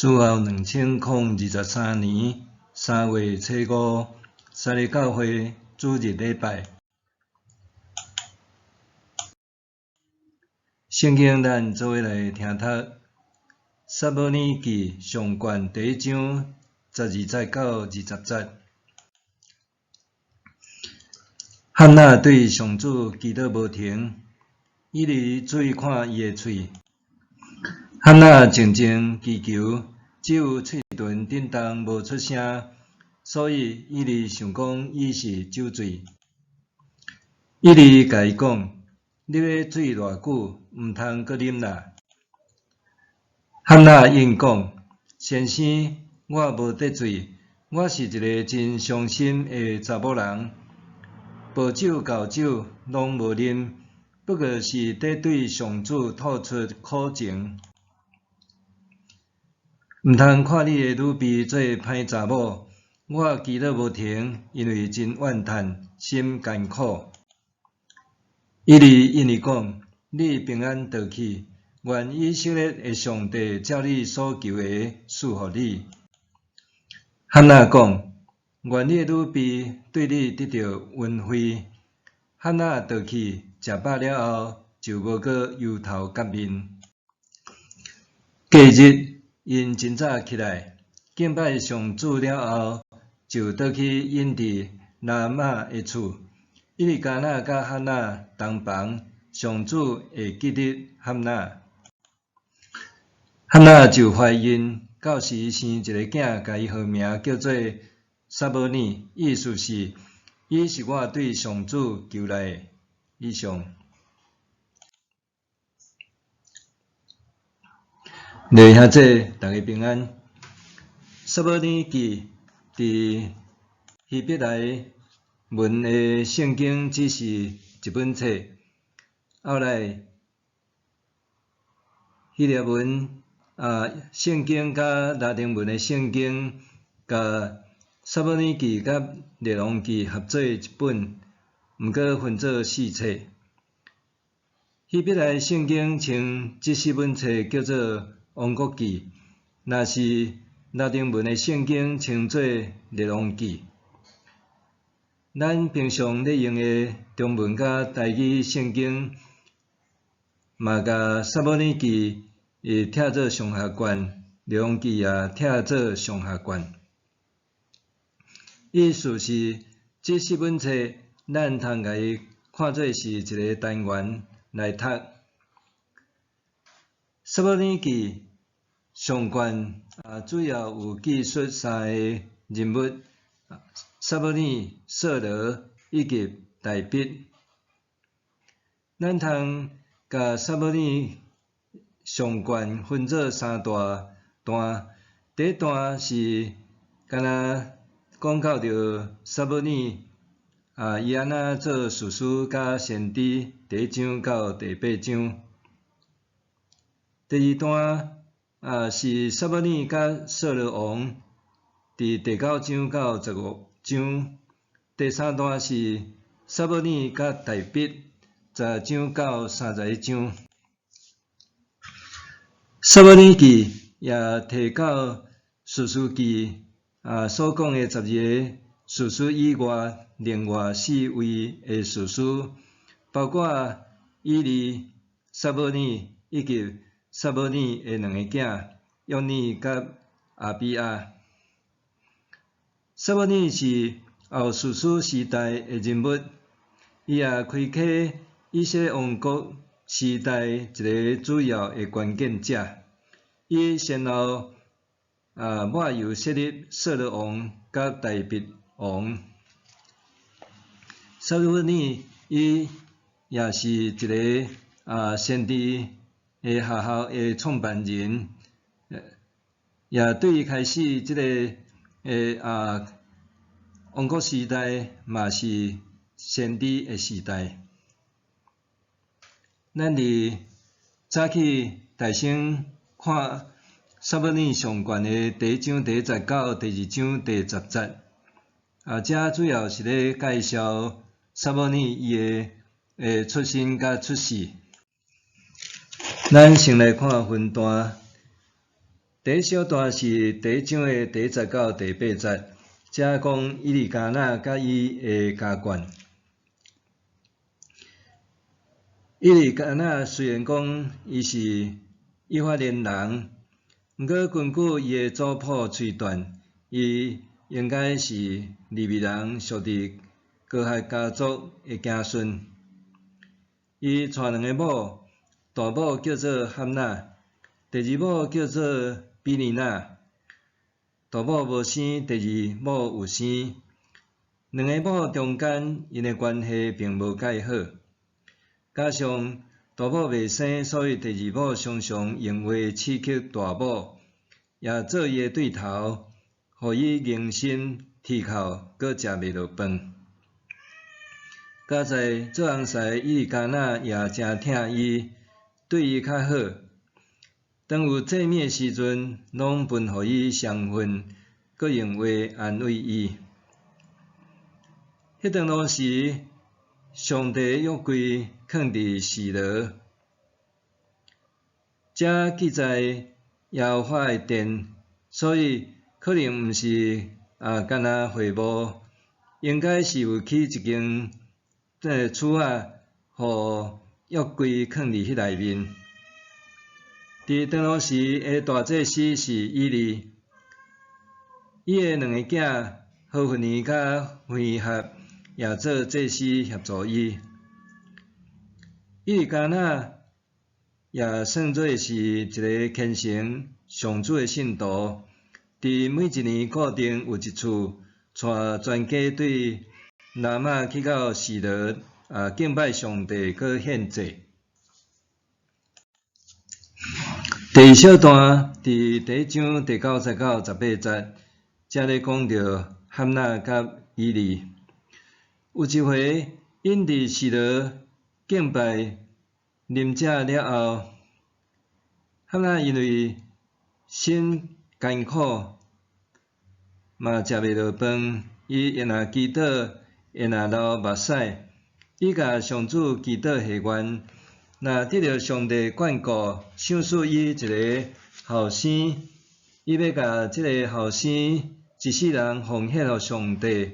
主後2023年3月初五，三日教會主日禮拜。聖經咱做伙來聽讀《撒母耳記上卷》第一章12節到20節。漢娜對上主祈禱無停，以利注意看伊的喙。漢娜靜靜祈求，只有喙唇振動無出聲，所以以利想講伊是酒醉。以利共伊講：你欲醉偌久，毋通閣啉啦。漢娜應講：先生，我無得醉，我是一个真傷心的查某人，無酒厚酒攏無啉，不過是佇對上主吐出苦情。毋通看你的女婢做歹查某，我祈禱無停，因為真怨嘆，心艱苦。以利應伊講：你平安倒去，願以色列的上帝照你所求的賜予你。漢娜講：願你的女婢對你得著恩惠。漢娜倒去，食飽了後，就無閣憂頭結面。隔日，𪜶真早起來，敬拜上主了後，就倒去隱佇拉瑪的厝。以利加拿佮漢娜同房，上主會記得漢娜。漢娜就懷孕，到時生一个囝，共伊號名叫做撒母耳，意思是伊是我對上主求來的。以上。弟兄姊，大家平安。撒母耳記佇希伯來文的聖經只是一本冊，後來希臘文啊聖經佮拉丁文的聖經，共撒母耳記佮列王記合做一本，毋過分做四冊。希伯來聖經稱這四本冊叫做王國記，若是拉丁文的聖經稱做列王記。咱平常咧用的中文佮台語聖經，嘛共撒母耳記會拆做上下卷，列王記也拆做上下卷。意思是，這四本冊咱通共伊看做是一个單元來讀。撒母耳記上卷啊，主要有記述三个人物：撒母耳、掃羅以及大衛。咱通共撒母耳上卷分做三大段，第一段是敢若講到著撒母耳啊，伊按怎做士師佮先知，第一章到第八章。第二段啊是撒母耳佮掃羅王，佇第九章到15章。第三段是撒母耳佮大衛，10章到31章。撒母耳記也提到士師記啊所講的12个士師以外，另外四位的士師，包括以利、撒母耳以及撒母耳的兩个囝約珥佮亞比亞。撒母耳是後士師時代的人物，伊也開啟以色列王國時代一个主要的關鍵者。伊先後抹油設立掃羅王佮大衛王。撒母耳伊也是一个先知的學校的創辦人，也對開始這个的王國時代嘛是先知的時代。咱佇早起大聲看撒母耳上卷的第一章第一節到第二章第10節，這主要是咧介紹撒母耳伊的出身佮出世。咱先來看分段。第一小段是第一章的第一節到第八節，遮講以利加拿佮伊的家眷。以利加拿雖然講伊是以法蓮人，毋過根據伊的族譜推斷，伊應該是利未人屬佇哥哈家族的子孫。伊娶兩个某，大某叫做哈拿，第二某叫做比尼那。大某無生，第二某有生。兩个某中間，𪜶的關係並無蓋好。加上大某袂生，所以第二某常常用話刺激大某，也做伊的對頭，予伊硬心啼哭，閣食袂落飯。佳哉做翁婿以利加拿也誠疼伊，對伊較好。當有祭物的時陣，攏分予伊雙份，閣用話安慰伊。彼當落時，上帝約櫃囥佇示羅，遮記載耶和華的殿，所以可能毋是啊，干焦會幕，應該是有起一間厝仔，予約櫃囥佇彼內面。佇當落時的大祭司是以利，伊的兩個囝何弗尼佮非哈也做祭司協助伊。以利加拿也算做是一个虔誠上主的信徒，佇每一年固定有一次，帶全家對拉瑪去到示羅啊敬拜上帝，閣獻祭。第二小段佇第一章第九節到十八節，遮咧講著哈拿佮以利。有一回，𪜶佇示羅敬拜啉食了後，哈拿因為心艱苦，嘛食袂落飯，伊會若祈禱，會若流目屎，伊共上主祈禱許願，若得著上帝眷顧，賞賜伊一个後生，伊欲共這个後生一世人奉獻予上帝，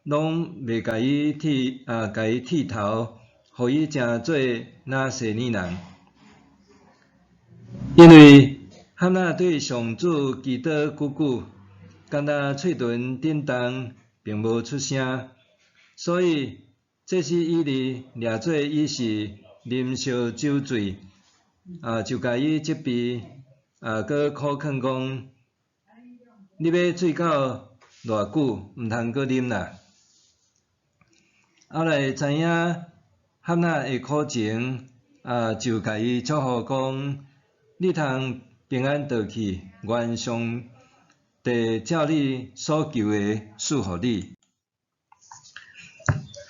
攏袂共伊剃啊，共伊剃頭，予伊成做拿細耳人。因為哈拿對上主祈禱久久，敢若喙唇振動，並無出聲，所以祭司以利掠做伊是啉燒酒醉，啊，就共伊責備，啊，閣苦勸講：你欲醉到偌久，毋通閣啉啦。後來知影哈拿的苦情，啊，就共伊祝福講：你通平安倒去，願上帝照你所求的賜予你。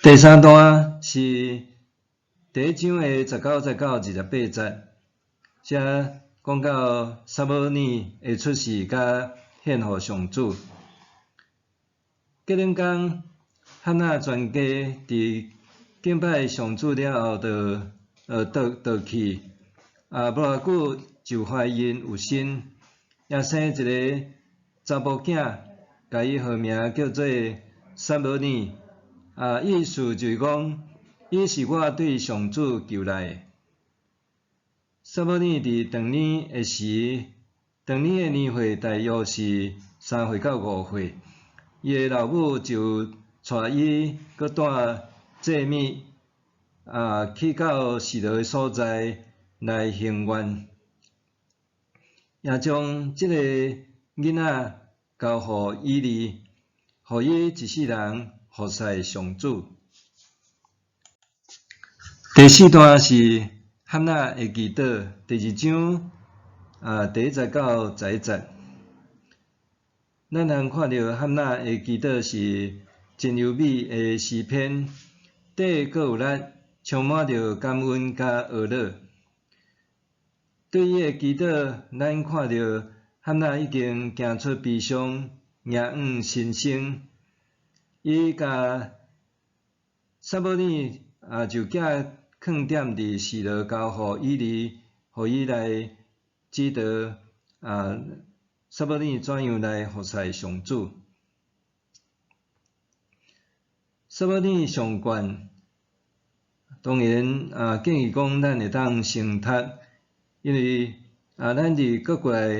第三段是第一章的十九節到二十八節，遮講到撒母耳的出世佮獻予上主。隔兩工，哈拿全家佇敬拜上主了後，就倒倒去，啊，無偌久就懷孕有身，也生一个查埔囝，共伊號名叫做撒母耳。啊，意思就是講，伊是我對上主求來的。撒母耳佇長年的時，長年的年歲大約是3歲到5歲，伊的老母就帶伊閣帶祭物啊，去到示羅的所在來行願，也將這个囡仔交予以利，予伊一世人服侍上主。第四段是哈拿的祈禱，第二章啊第一節到11節，咱通看著哈拿的祈禱是真優美的詩篇，底閣有力，充滿著感恩佮哀樂。對伊的祈禱，咱看著哈拿已經行出悲傷，迎向新生。伊共撒母耳啊，就寄囥踮佇示羅交予以利，予伊來指導啊，撒母耳怎樣來服侍上主。撒母耳上卷，當然啊，建議講咱會當先讀，因為啊，咱佇閣過來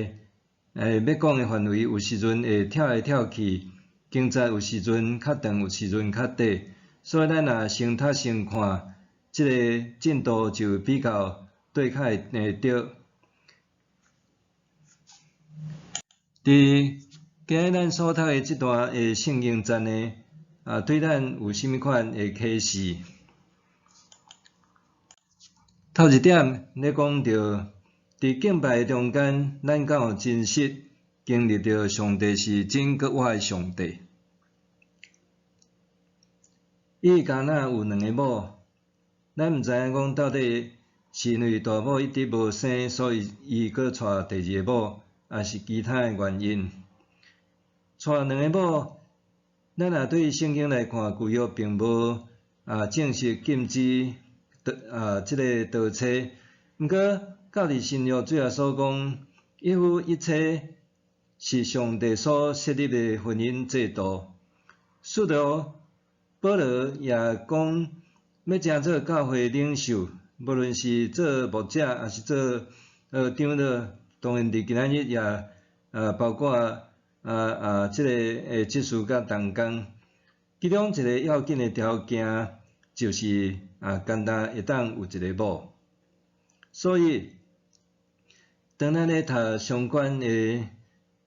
欲講的範圍，有時陣會跳來跳去，經節有時陣較長，有時陣較短，所以咱若先讀先看，這个進度就比較對較會對。佇今日咱所讀的這段的聖經節呢，啊，對咱有啥物款的啟示？頭一點咧講著，佇敬拜的中間，咱敢有真實經歷著上帝是真閣活的上帝？以利加拿有兩个某，咱毋知影講到底是因為大某一直無生，所以伊閣娶第二个某，抑是其他的原因。娶兩个某，咱若對聖經來看，舊約並無啊正式禁止啊這个多妻。毋過到佇新約主耶穌講，一夫一妻是上帝所設立的婚姻制度。使徒保羅也講，欲成做教會領袖，無論是做牧者，抑是做長老，當然佇今仔日也包括這个執事佮同工，其中一个要緊的條件就是啊，干焦會當有一个某。所以，當咱咧讀相關的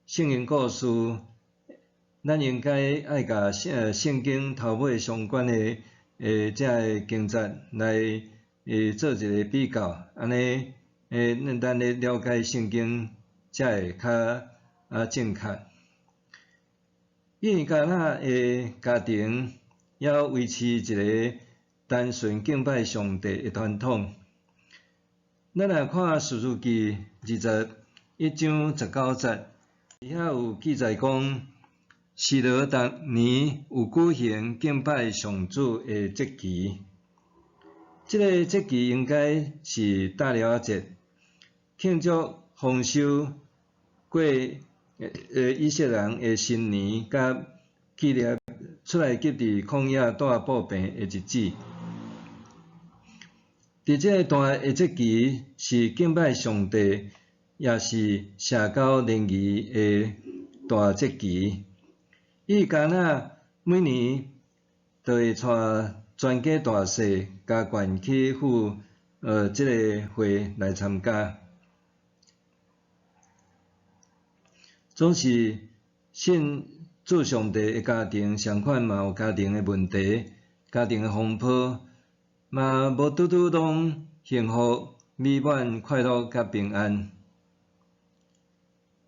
聖經故事，咱應該愛共聖經頭尾相關的這个經節來做一个比較，按呢咱咧了解聖經才會較正確。以利加拿的家庭猶維持一个單純敬拜上帝的傳統。咱來看士師記21章19節，遐有記載講，示羅逐年有舉行敬拜上主的節期。這个節期應該是大寮仔節，慶祝豐收過以色列人的新年，佮紀念出埃及佇曠野帶布棚的日子。佇這个大的節期是敬拜上帝，也是社交聯誼的大節期。以利加拿每年都會帶全家大細加懸去赴這个會來參加。總是信主上帝的家庭，仝款嘛有家庭的問題、家庭的風波，嘛無拄拄攏幸福、美滿、快樂佮平安。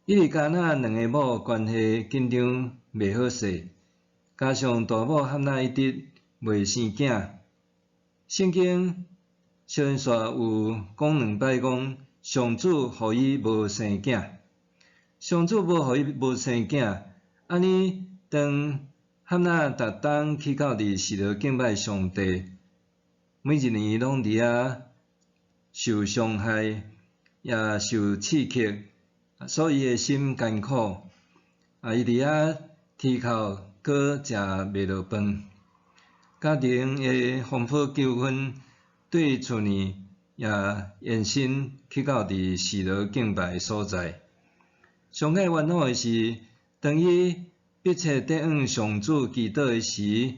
以利加拿兩个某關係緊張袂好勢，加上大某漢娜一直袂生囝，聖經小連續有講兩擺講，上主予伊無生囝，上主無予伊無生囝，按呢當漢娜逐冬去到佇示羅敬拜上帝，每一年攏佇遐受傷害，也受刺激，所以伊的心艱苦。啊，伊佇遐啼哭，閣食袂落飯。家庭的風波糾紛，對厝內也延伸去到佇示羅敬拜的所在。上蓋冤枉的是，當伊迫切轉向上主祈禱的時，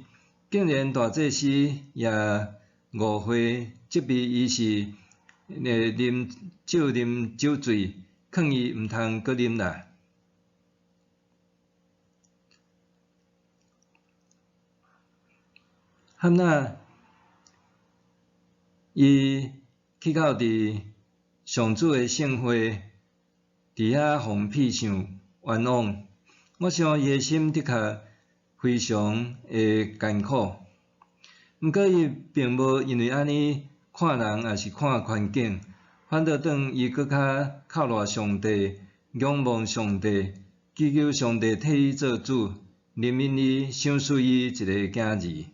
竟然大祭司也誤會，責備伊是啉酒啉酒醉，勸伊毋通閣啉啦。漢娜伊去到佇上主的聖會，佇遐予人騙想冤枉，我想伊的心的確非常的艱苦。毋過伊並無因為按呢看人，抑是看環境，反倒轉伊閣較靠賴上帝，仰望上帝，祈求上帝替伊做主，憐憫伊，賞賜伊一个囝兒。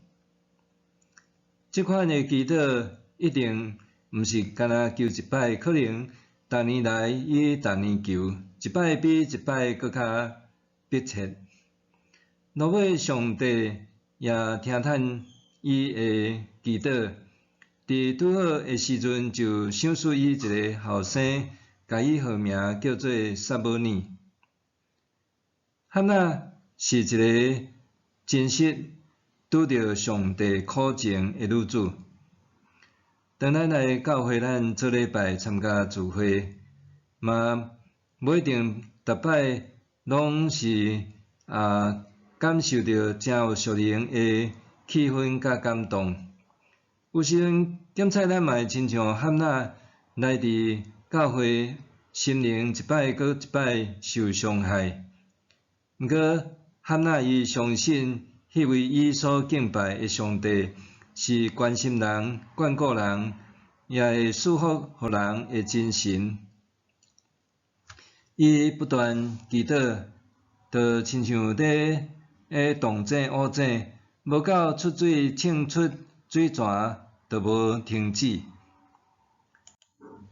這款的祈禱一定毋是干焦求一擺，可能逐年來伊逐年求，一擺比一擺閣較迫切。落尾上帝也聽迵伊的祈禱，佇拄好的時陣就賞賜伊一个後生，共伊號名叫做撒母耳。哈娜是一个真實拄著上帝苦情的女子。當咱來教會，咱做禮拜參加聚會，嘛無一定逐擺攏是感受著誠有屬靈的氣氛佮感動。有時陣檢採咱嘛會親像哈娜來佇教會，心靈一擺閣一擺受傷害。毋過哈娜伊相信，彼位伊所敬拜的上帝是關心人、眷顧人，也會賜福予人的真神。伊不斷祈禱，就親像咧動井挖井，無到出水衝出水泉，就無停止。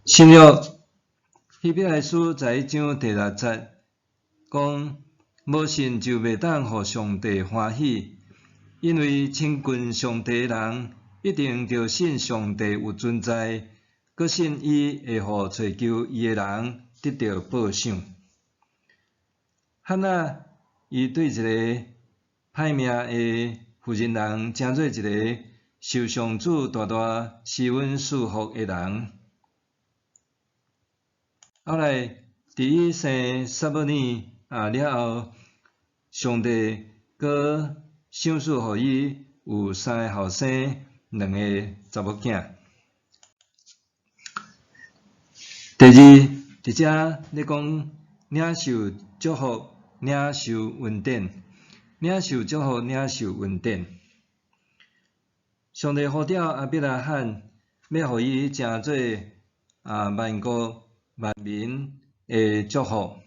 新約希伯來書11章第6節講：無信就袂當予上帝歡喜，因為親近上帝的人，一定著信上帝有存在，閣信伊會予揣求伊的人得著報賞。哈娜伊對一个歹命的婦人人，成做一个受上主大大施恩賜福的人。後來，佇伊生撒母耳了後，上帝閣賞賜予伊有三个後生，兩个查某囝。第二，佇遮咧講領受祝福、領受恩典、領受祝福、領受恩典。上帝呼召亞伯拉罕，欲予伊成做萬國萬民的祝福。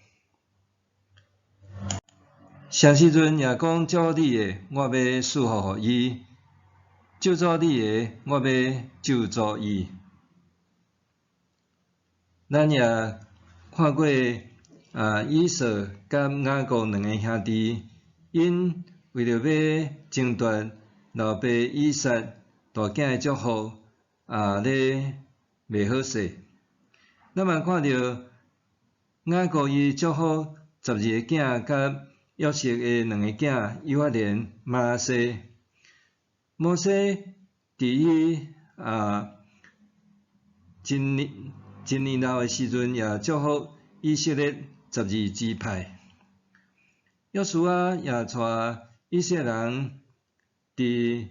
啥時陣也講祝福你的，我欲賜福予伊；咒詛你的，我欲咒詛伊。咱也看過以掃佮雅各兩个兄弟，𪜶為著欲爭奪老爸以撒大囝的祝福，咧袂好勢。咱嘛看著雅各伊祝福12個囝佮約瑟的兩個囝以法蓮、瑪拿西。摩西佇伊真年真年老的時陣，也祝福以色列十二支派。約書亞也帶以色列人佇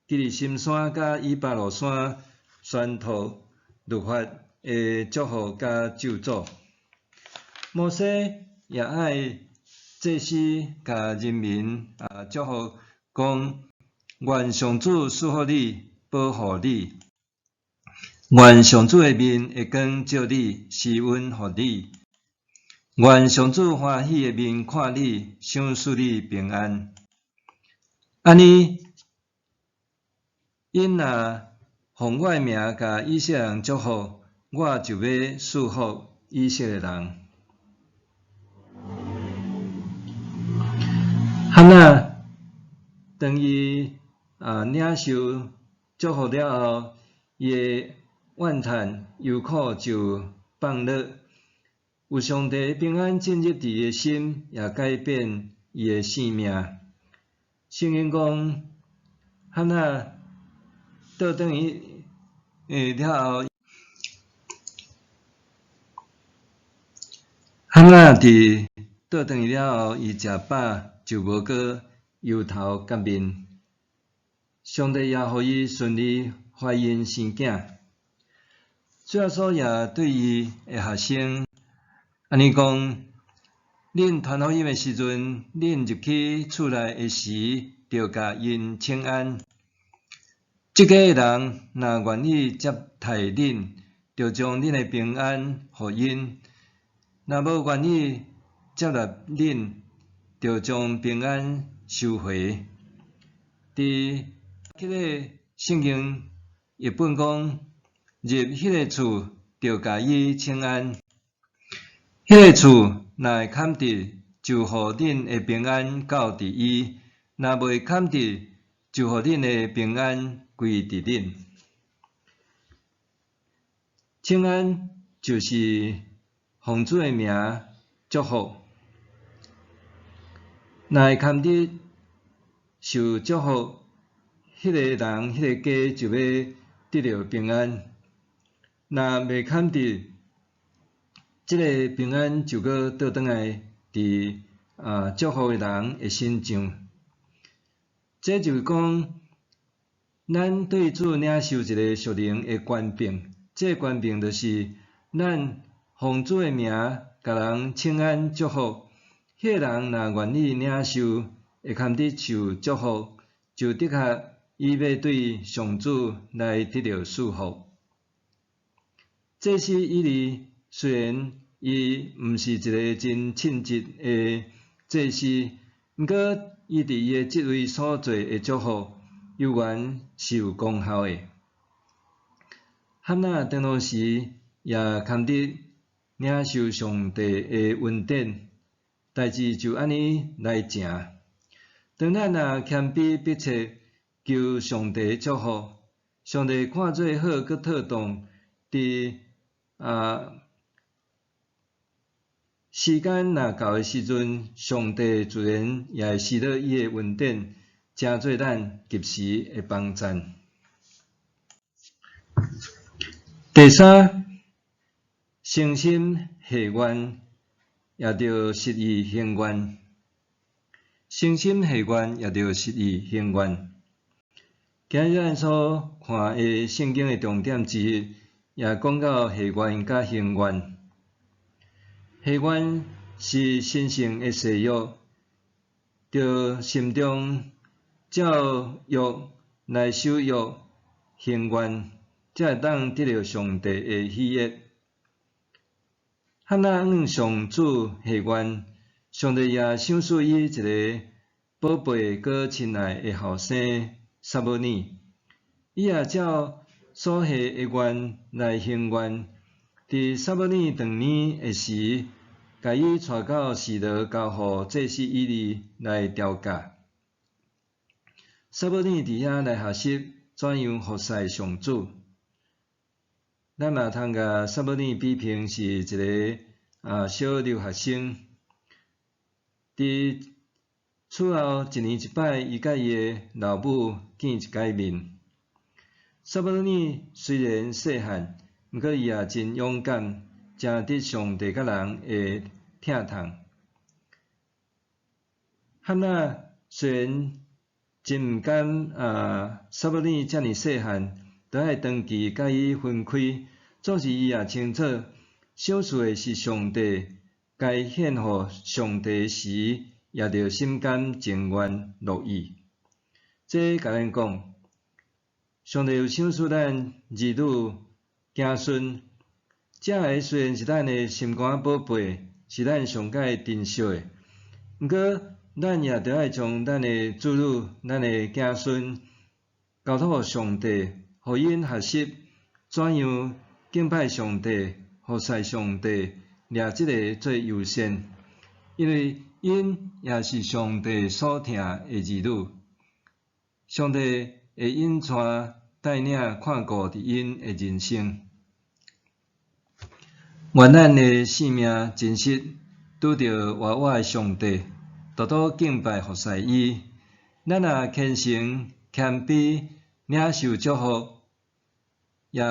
基利心山佮以巴路山宣讀律法的祝福佮咒詛。摩西也愛祭司共人民祝福，講願上主賜福你，保護你；願上主的面會光照你，施恩予你；願上主歡喜的面看你，賞賜你平安。按呢，𪜶若奉我的名共以色列人祝福，我就欲賜福以色列人。哈娜當伊領受祝福了後，伊的怨嘆憂苦就放落，有上帝平安進入佇伊的心，也改變伊的性命。聖經講，哈娜倒轉去了後，哈娜佇倒轉去了後，伊食飽就無閣憂頭結面。上帝也予伊順利懷孕生囝。主耶穌也對伊的學生按呢講：恁傳福音的時陣，恁入去厝內的時，著共𪜶請安。這家的人若願意接待恁，就將恁的平安予𪜶；若無願意接納恁，就將平安收回。佇彼个聖經譯本講，入彼个厝，就共伊請安。彼个厝若會堪得，就予恁的平安到佇伊；若袂堪得，就予恁的平安歸佇恁。請安就是奉主的名祝福。若會堪得受祝福，彼个人、彼个家就欲得著平安；若袂堪得，這个平安就閣倒轉來佇祝福的人的身上。這就是講，咱對主領受一个屬靈的權柄，這个權柄就是咱奉主的名，共人請安祝福，彼个人若願意領受，會堪得受祝福，就的確伊欲對上主來得著賜福。祭司以利雖然伊毋是一个真稱職的祭司，毋過伊佇伊的職位所做的祝福，猶原是有功效的。哈娜當當時也堪得領受上帝的恩典，代誌就按呢來成。當咱若謙卑迫切求上帝祝福，上帝看做好閣妥當，佇時間若到的時陣，上帝自然也會施落伊的恩典，成做咱及時的幫贊。第三，誠心下願，也著實意行願。誠心下願，也著實意行願。今日咱所看的聖經的重點之一，也講到下願佮行願。下願是神聖的誓約，著心中照約來守約行願，才會當得著上帝的喜悅。哈娜向上主下願，上帝也賞賜伊一个寶貝閣親愛的後生撒母耳。伊也照所下的願來行願，佇撒母耳斷奶的時，共伊帶到示羅交予祭司以利來調教。撒母耳佇遐來學習怎樣服侍上主。咱嘛通共撒母耳比評是一个小留學生。佇厝後一年一擺，伊佮伊的老母見一擺面。撒母耳雖然細漢，毋過伊也真勇敢，誠得上帝佮人的疼痛。哈娜雖然真毋甘撒母耳遮爾細漢，著愛長期佮伊分開，總是伊也清楚，賞賜的是上帝，該獻予上帝時，也著心甘情願樂意。這共咱講，上帝有賞賜咱兒女、子孫，這个雖然是咱的心肝寶貝，是咱上蓋珍惜的，毋過咱也著愛將咱的子女、咱的子孫交託予上帝，予𪜶學習怎樣敬拜上帝、服侍上帝，掠這个做優先，因為𪜶也是上帝所疼的兒女，上帝會引帶帶領看顧佇𪜶的人生。願咱的性命真實拄著活活的上帝，獨獨敬拜服侍伊。咱若虔誠謙卑，領受祝福，也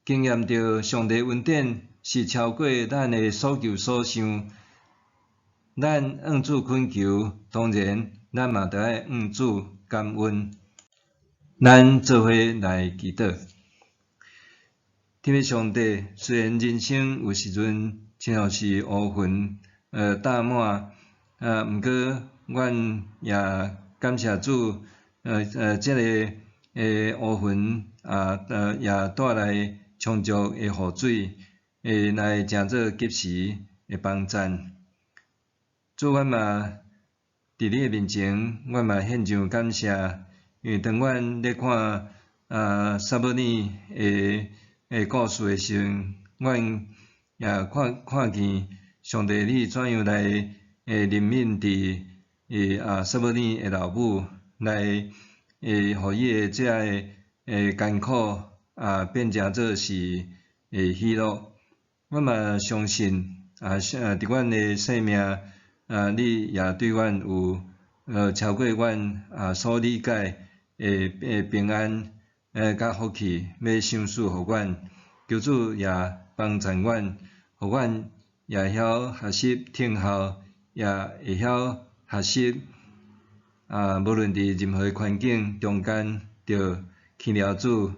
經驗著上帝恩典是超過咱的所求所想。咱向主懇求，當然咱嘛著愛向主感恩。咱做伙來祈禱。天父上帝，雖然人生有時陣親像是烏雲罩滿，毋過阮也感謝主，這个烏雲也帶來充足的雨水，會來成做及時的幫贊。主，阮嘛佇你的面前，阮嘛獻上感謝，因為當阮咧看撒母耳的故事的時陣，阮也看見上帝你怎樣來憐憫佇撒母耳的老母，來予伊的這个艱苦變成做是喜樂。我嘛相信佇阮的生命你也對阮有超過阮所理解的平安佮福氣欲賞賜予阮。求主也幫贊阮，予阮也曉學習聽候，也會曉學習無論佇任何環境中間，著倚靠主，倚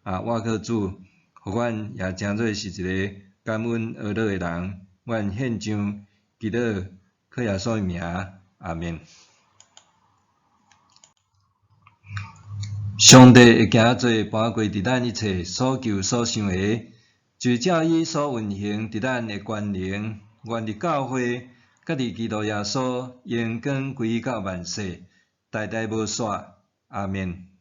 靠主，予阮也成做是一个感恩哀樂的人。阮獻上祈禱，靠耶穌的名，阿們。上帝會行做搬過佇咱一切所求所想的，就照伊所運行佇咱的權能，願佇教會，佮佇基督耶穌，榮光歸到萬世，代代無煞。阿們。